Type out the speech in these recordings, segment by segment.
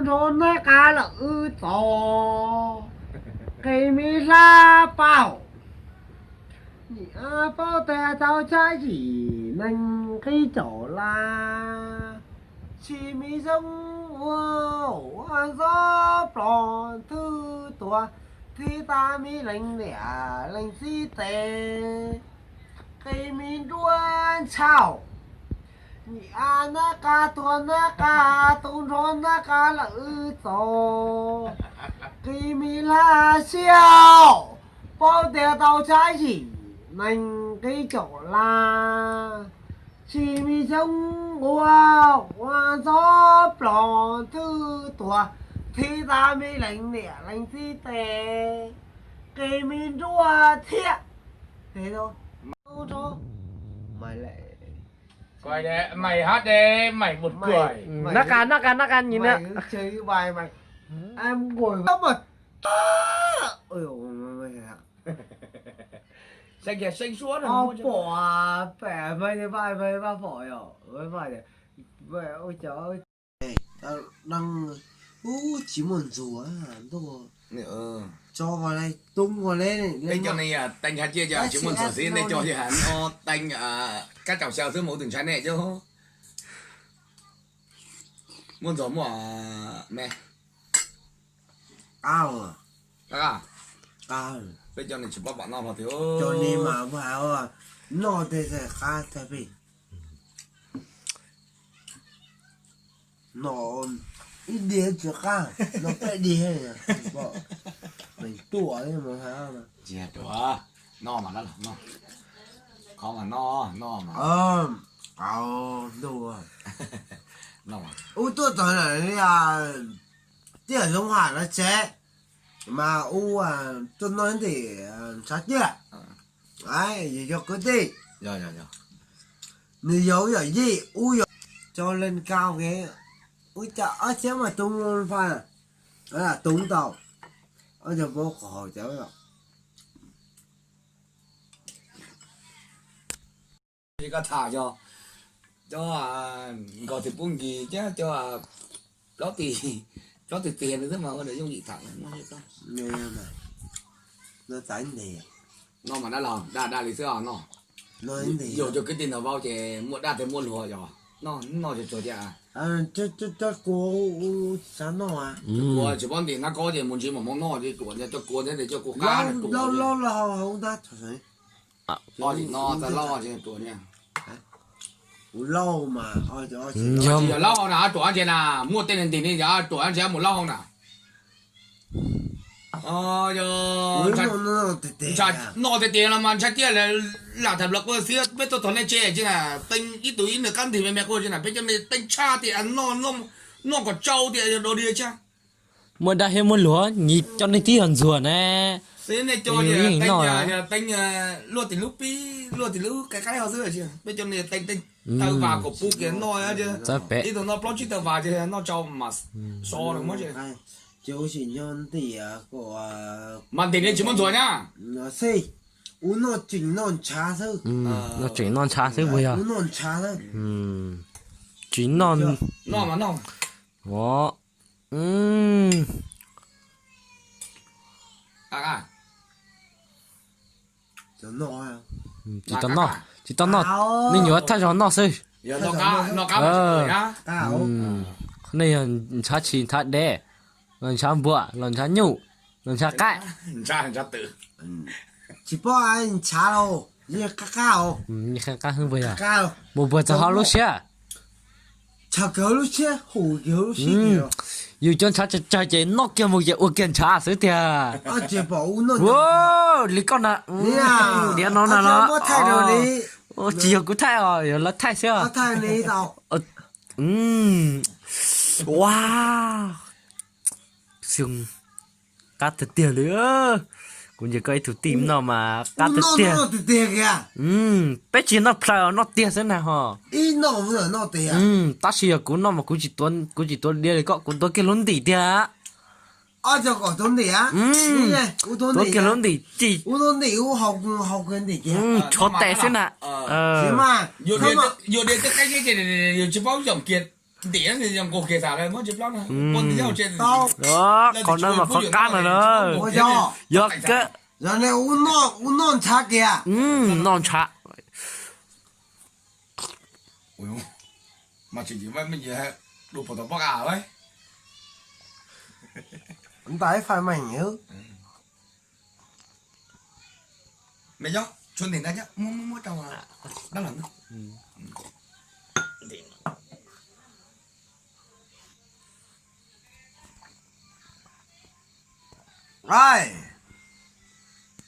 Nrov nab qa lawm wb txos, qi me hlab paum, nim a paub tias tau tsab yim neeg qib caum lab, tsis me xyoob ua ua ntxob plos nthwv tuag, thib tag me leej niam leej txiv tes, qi me nruab ntshauj. Nim a nab qa tuag nab qa, tu nrov nab qa lawm wb txos, qi me hlab siab, paub tias tau tsab yim neeg qib caum lab, tsis me xyoob ua ua ntxob plos nthwv tuag, thib tag me leej niam leej txiv tes, qi me nruab thiab. Mày hát đi, mày buồn cười. Nab qa nab qa nab qa nyi na. Ôi, ôi, ôi, ôi, ôi, ôi. Xanh kìa, xanh suốt rồi. Ôi, bỏ, bẻ mày đi, mày, mày, mày bỏ rồi. Ôi, mày, mày, ôi, trời ơi. Đang, ú, tsis muaj ntxuag, ntuj. Tso vào đây, tung vào đây này. Peb cov nej teeb hais tias tsis muaj ntxuag xwb, nej cov yog hais no teeb, kab tsaus xyaw xwb mas ua twm ntshai nej cov. Muaj ntxuag muaj me. Qab, qab. Peb cov nej tsis paub pom noj hlo tiag. Cov nej mas ua noj tej qab tag pij. No ib diav tsis qab, no peb diav. Tuaj, noj mas, noj, qhov mas noj, noj mas. Ntuj, ub tuaj txog na, tiaj zoo hais no tsev, mas ub tuaj noj ntim ntshav tiaj. Yog kwv tij, nws yog ub yog yij, ub yog cov leej kaub kev, ub cas ob txhiab mas tub fa, tub tau, ob cov paub qhov haus cov. Li koj tham yog cov nkos tis pub nkis thiab cov plaub tis tiag nws xwb mas ua yooj yim tham. No mas dab los daj daj li xwb os no. Yus cov kwv tij ntawd vau ces muaj daj thiab muaj luag yog no, no tsuag tsuag thiab. Kua tsis paub ntim nab kaub ces mus ntsib mos moos noj ces ruam, cov kua thiab cov kua qab ruam. Tsis yog lauj na, ruam na, muaj tej neeg ntim ne yog ruam ntshai mus lauj na. Noj tiag tiag los mas ntshai tiag, lam tham nplawv qw xiab peb tuaj txog nej tsev tsis na, teeb ib tug ib nws qab ntig me me quaj tsis na, peb coj nej teeb tshaj tias noj kom tsau tias yog dog diav tshaj. Muaj daj thiab muaj luag, nyias coj nej tib yog ntxuag na. Xwb nej coj teeb luaj tim lub pib luaj tim lub qe qaib ho xwb, peb coj nej teeb teeb taw vas kom pub kiag noj, ib tug noj plaub tsib taw vas ces noj tsau mas so rau muab. Mas ntim nej tsis muaj ntxuag na. Xij, ub noj tseem noj ntshav xwb. Noj tseem noj ntshav xwb puas yog? Noj ntshav xwb. Tsis noj. Noj mas noj. Tsis tau noj, tsis tau noj, nej nyuam thaj zog noj xwb. Nej yog ntshav tshis ntshav dev, los ntshav npua, los ntshav nyuj, los ntshav qaib. Tsis paub ntshav los qab qab, qab qab puas yog? Mus puas txog ho lub siab. Yus cov ntshav tsawg tsawg ces noj kiag mus ces ua kiag ntshav xwb tiag. Li koj na, diav no na los tsis yog kuv thaij os, yog lawv thaij xwb. Ua, qab tiag tiag li. Kuv ntsib koj ib tug tij noj mas qab tiag tiag. Peb tsis noj plaws, noj tiag xwb na ho. Tab sis yog kuv noj mas kuv tsis tuav diav li koj, kuv tuav kiag lub ntim tiag. Tuav kiag lub ntim ci, tshuav tes xwb na. Yus diav tsis paub yoom kiag. Qhov no mas qhov qab no na. Yog kawg. Noj ntshav kiag. Noj ntshav.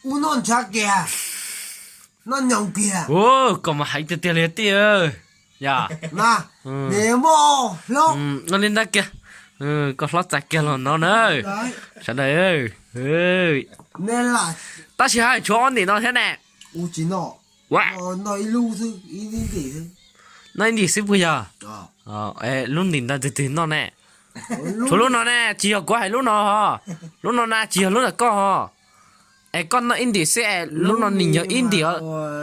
Ub, noj ntshav kiag, noj nyoos kiag. Koj mas heev tiag tiag li tij. Yog, nws muaj hlob. Noj li ntawd kiag, koj hlob txais kiag los no na. Sawv daws, tab sis hais tshuav ob ntim no thiab ne. Noj ib ntim xwb puas yog? Lub ntim ntawd twg twg noj ne? Tshuav lub no ne, tsis yog kuv hais lub no ho. Lub no na tsis yog lub ntawm koj ho. Es koj noj ib ntim xwb es lub no nim yog ib ntim,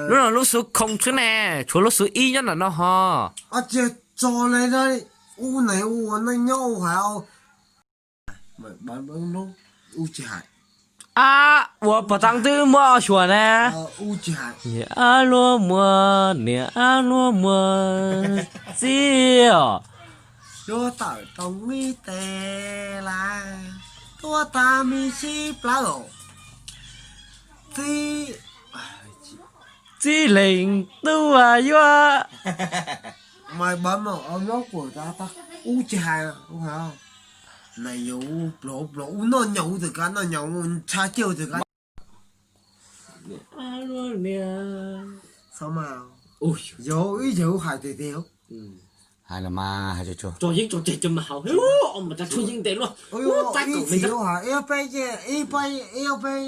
lub no lub xub khoo xwb ne, tshuav lub xub ib nyob ntawm no ho. Ab, ua puas tas twb muab xyuas na. Ab luag muag niam ab luag muag txiv os. Tuaj tawm tau ib tes las, tuaj tag me sib plawv os. Txiv, txiv leej tub yuav. Ub tsis hais, na yuav pluav pluav ub noj nyoos tus kab noj nyoos ntshav kiag tus kab. Yog ib yam hais tiag tiag. Hais los mas hais tsuag tsuag. Ib txhis hais ib peb, ib peb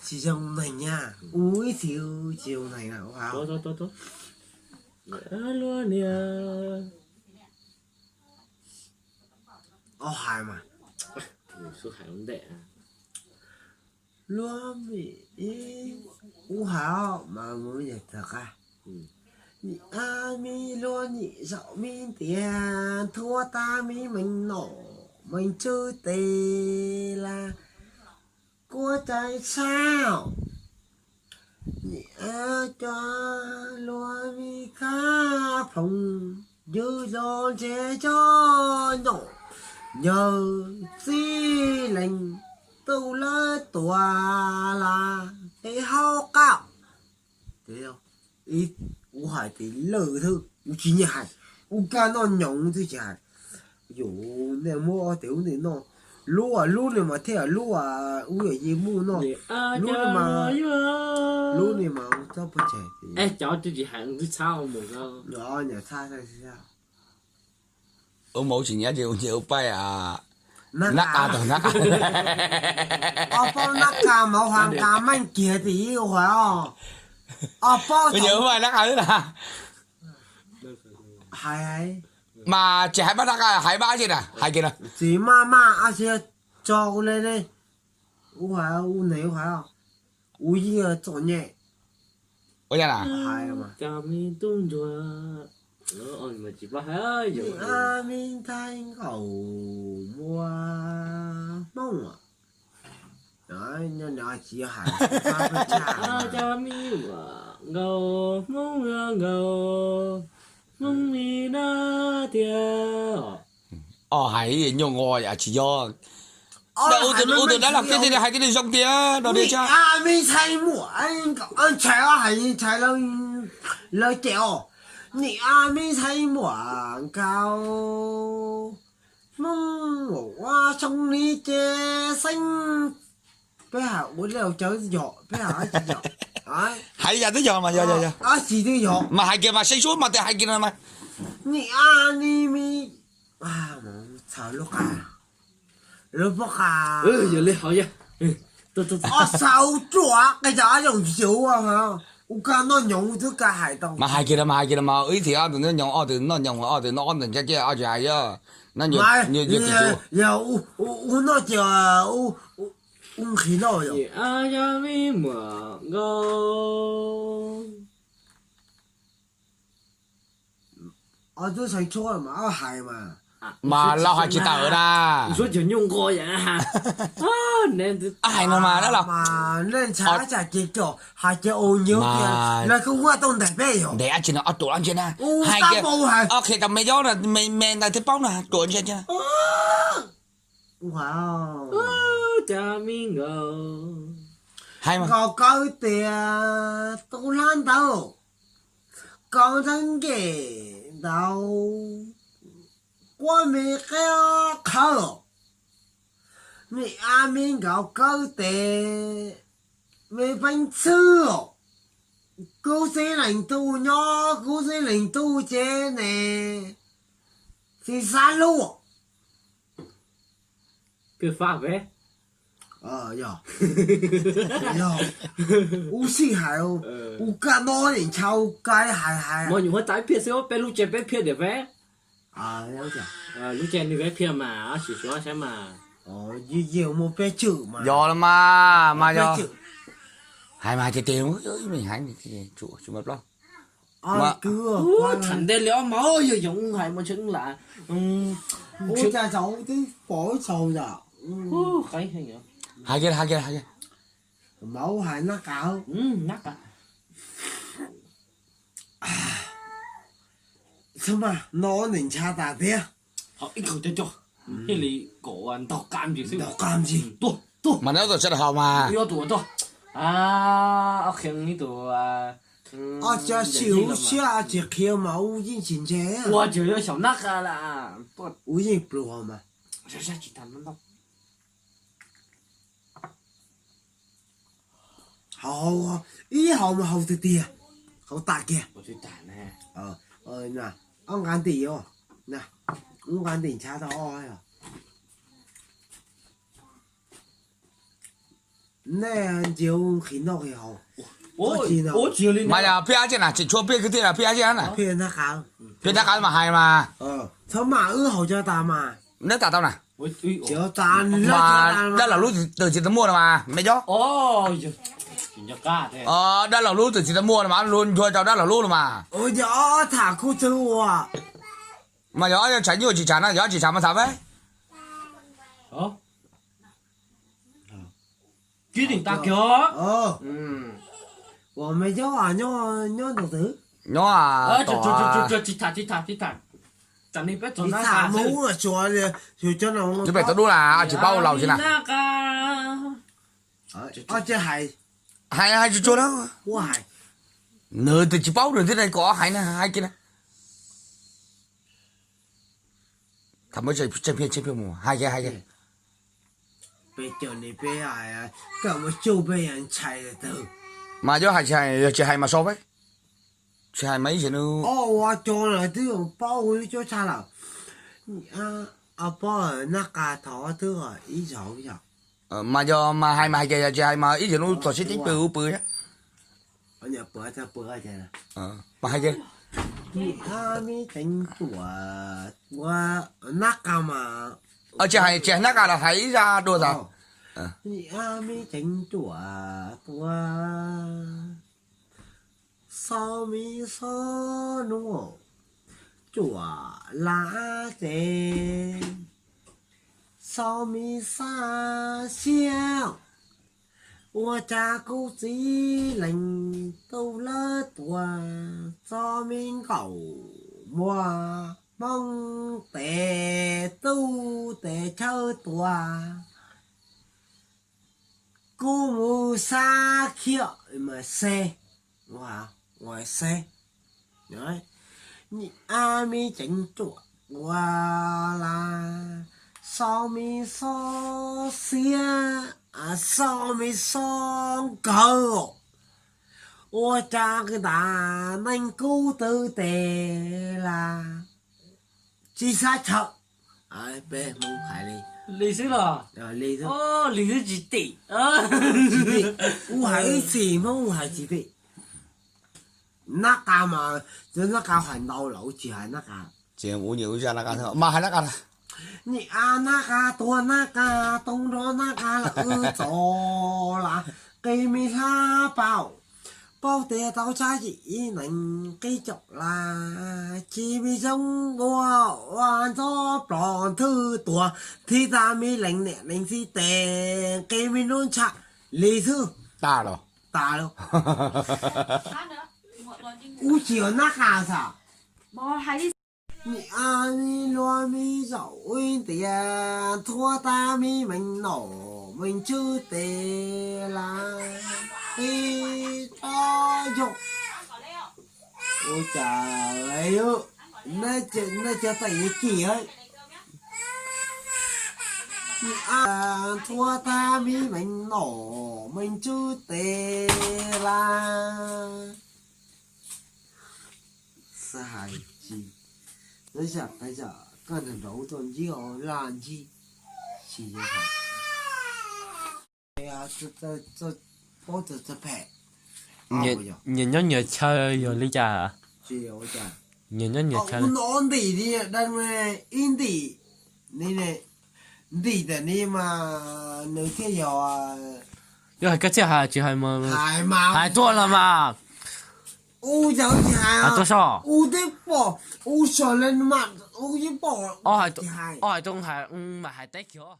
tsis zoo neeg na, ub ib txhis tsis zoo neeg na. Hais mas, luag me, ub hais mas mus yam tawg qab. Nim ab me luag nim zaum me ntiav, thuav tag me meej nom meej tswv tes las, kuav cai sab. Nim ab cov luag me khab phoom, ywj zog ntshe cov nyom yawg txiv leej tub lawv tuaj las peb haub qab. Ub hais tias lawm thiab, ub tsis nyiam hais, ub kab noj nyoos twb tsis hais. Yus nej muab ob tes ub ntawm no, lub lub ne mas thiaj lub, ub yam yi muj no, lub ne mas, lub ne mas txob pov tseg. Ub mas ub tsis nyiam ces ua nce ua paib, nab qa tau nab qa. Ob paub nab qa mas ua nqa meej kiag tiag ib ua os. Ob paub nab qa xwb na. Hais mas tsis hais maj nab qa, hais maj dab tsi na, hais kiag na. Tsis maj maj dab tsi, tso kuv le ne. Ub hais, ub ne, ub hais, ub yeej txom nyem. Ua cas na? Hais mas, me tub ntsuag, me ntxhais nkaus muaj hmoob, nyob no tsis yog hais, cov me nkaus hmoob nkaus hmoob li na tiag. Os, hais nyuag nqos yam tsis yog. Ua tus dab laug kiag thiaj li hais thiaj li zoo tiag no. Nim a me ntxhais muam, ntxhais hais ntxhais lawv cem os. Nim a me ntxhais muam nkaus hmoob ua xyoo li ces xeeb. Peb hais ua li cawv yog, peb hais dab tsi yog? Hais li cas twb yog mas yog yog yog. Dab tsi twb yog mas hais kiag mas, seev suab mas tias hais kiag no mas. Nim a ni me, txhaws lub qa, lub pob qa. Yog li hauv yog. Ob xav ua ruam qe cas yoom yus, ua kab noj nyoos twb kab hais tau. Mas hais kiag no mas, hais kiag no mas, ib txhis ob tug noj nyoos, ob tug noj nyoos, ob tug noj ob tug ntsab ceb, ob tug hais yog, yog ua noj ces ua nqhis noj yog. Yog me muam nkaus. Twb xeev tshuaj mas ob hais mas. Mas los hais tsis tawm na. Nyuj nqo, hais no mas dab laug. Nej ntshai tsam ces kom hais ces ua nyuj tias lawv kuj ua tau ntes peb yom. Ntes dab tsi no ob ruam ntsia na. Hais tias ob qhia tau me yob na, me ntawd thiaj paub na, ruam ntsia ntsia. Hais nkaus kawg tias tus hlab ntawd, koj ntxeev nkem ntawd, quab me qab qhawv, me ab me nkaus kawg tes, me peev xwb os. Kub xib leej tub nyob, kub xib leej tub ces ne, txiv xav hlub. Kawg faj peb. Yog, yog, ub sij hais, ub kaj no nim ntsha ub kaj hais hais. Mos nyuam huab tais phiaj xwb, peb lub tsev peb phiaj diam peb. Lub tsev nws peb phiaj mas, sim suav saib mas. Yog los mas, mas yog. Hais mas tiag tiag, me heev, tsis muaj plaub. Tham ntej li ob mas yog yog hais mas ntshe lam. Ua cas tsaus twb pom tsaus yom. Hais kiag, hais kiag, hais kiag. Mas ub hais nab qa, nab qa. Xab mas no nim ntsha tas tiag. Ib tug cov cov, thiaj li kom ntog qab ntsis xwb, ntog qab ntsis. Tuaj, tuaj. Mas neb tus sawv daws haus mas. Ob tus tuaj. Ob qhia ib tus. Ob cov xim ub siab tsis qhia mas ub yeej tsis ntse. Ua tseem yog xyaum nab qa lawm. Ub yeej pluag mas. Haus, ib haus mas haus tiag tiag, haus tas kiag. Ob nqa ntim, ob nqa ntim ntshav tau. Nej ntsia ua nqhis noj nqhis haus. Mas yog phiaj dab tsi na, tseem tshuav phiaj kwv tij na, phiaj dab tsi na? Phiaj nab qa mas hais mas. Txhob mas wb haus cov tas mas. Neb tas tau na. Mas dab laug lub twm txiv tau muaj no mas me yob. Dab laug lub twm txiv tau muaj no mas luag nchuav rau dab laug lub no mas. Tham kuj txwv ua. Mas yog ob yog tshav nyuj tsis tshav na, yog tsis tshav mas tham peb. Ua me yob nyob nyob ntawm twg? Nyob tsis tham, tsis tham, tsis tham. Twb pem tau dub na, tsis paub laus tsis na. Hais hais tsuag tsuag na. Nws twb tsis paub nws thiaj kom hais na, hais kiag na. Tham muab tseem pheej mus hais kiag, hais kiag. Peb cov ne peb, koj mus tsuj peb yog ntshai twg? Mas yog hais tsis hais, yog tsis hais mas so peb. Tsis hais mas ib zaug no. Ua cov lawm twb paub ua lub cuab tshaj lawm. Paub nab qa thov twb ib zaug yog. Mas yog mas hais mas hais kiag, yog tsis hais mas ib zaug no txog sib teeb pw ua pw. Mas hais kiag. Me ceev ruam ua nab qa mas. Tsis hais, tsis hais nab qa los hais ib zaj dua tau. Me ceev ruam ua xob me xob nub, ruam lab ces xob me xab xiab. Ua cas kuv txiv leej tub lawv tuaj txo me nkaum muag hmoob tes tub tes chaw tuaj. Kuv mus xab khiab mas xeb, ua xeb, ab me ceev ruam ua la, xob me xob xiab, xob me xob nkawd. Ua cas kws tas neeg kub twb tes la, tsis xav chaw. Peb Hmoob hais li, li xwb los, li xwb tsis tim. Ub hais ib txhis Hmoob ub hais tsis tim. Nab qa mas, cov nab qa hais ntau los ub tsis hais nab qa. Ces ub nyiam ub zaj nab qa, mas hais nab qa. Nyiam nab qa, tuag nab qa, too nrov nab qa los wb txo la, qi me hlab paum, Paub tias tau tsab yim ib nees qib caum las, tsis me zoo ua, ua ntxob plos nthwv tuag, thiab tag me leej niam leej txiv tes, nqis me hnub ntsha li xwb. Tas lawm. Tas lawm. Ub, tsis yog nab qa xav. Nim a me luag me zaum ib ntias, nthuav tag me meej nom meej tswb tes las, qib tsob yog. Ua cas, nej cov txawm yuav cim, nim a nthuav tag me meej nom meej tswb tes las. Xav hais tsis, lawv zam tas zam koj nrog nraud tuaj ntsib os, laj ntsib, tsis yog hais. Paub txog txog phem. Nyias nyob nyias chaw yog li cas? Nyias nyob nyias chaw. Ub, no ntim li dab ib ntim, ntim tam ni mas nws thiaj yog. Yog hais koj thiaj hais, tsis hais mas hais tuaj los mas. Ub, yog tsis hais, hais tuaj soj. Ub, twb pom, ub, soj le mas, ub, yeej pom. Ob hais, ob hais tuaj hais mas hais teb kiag.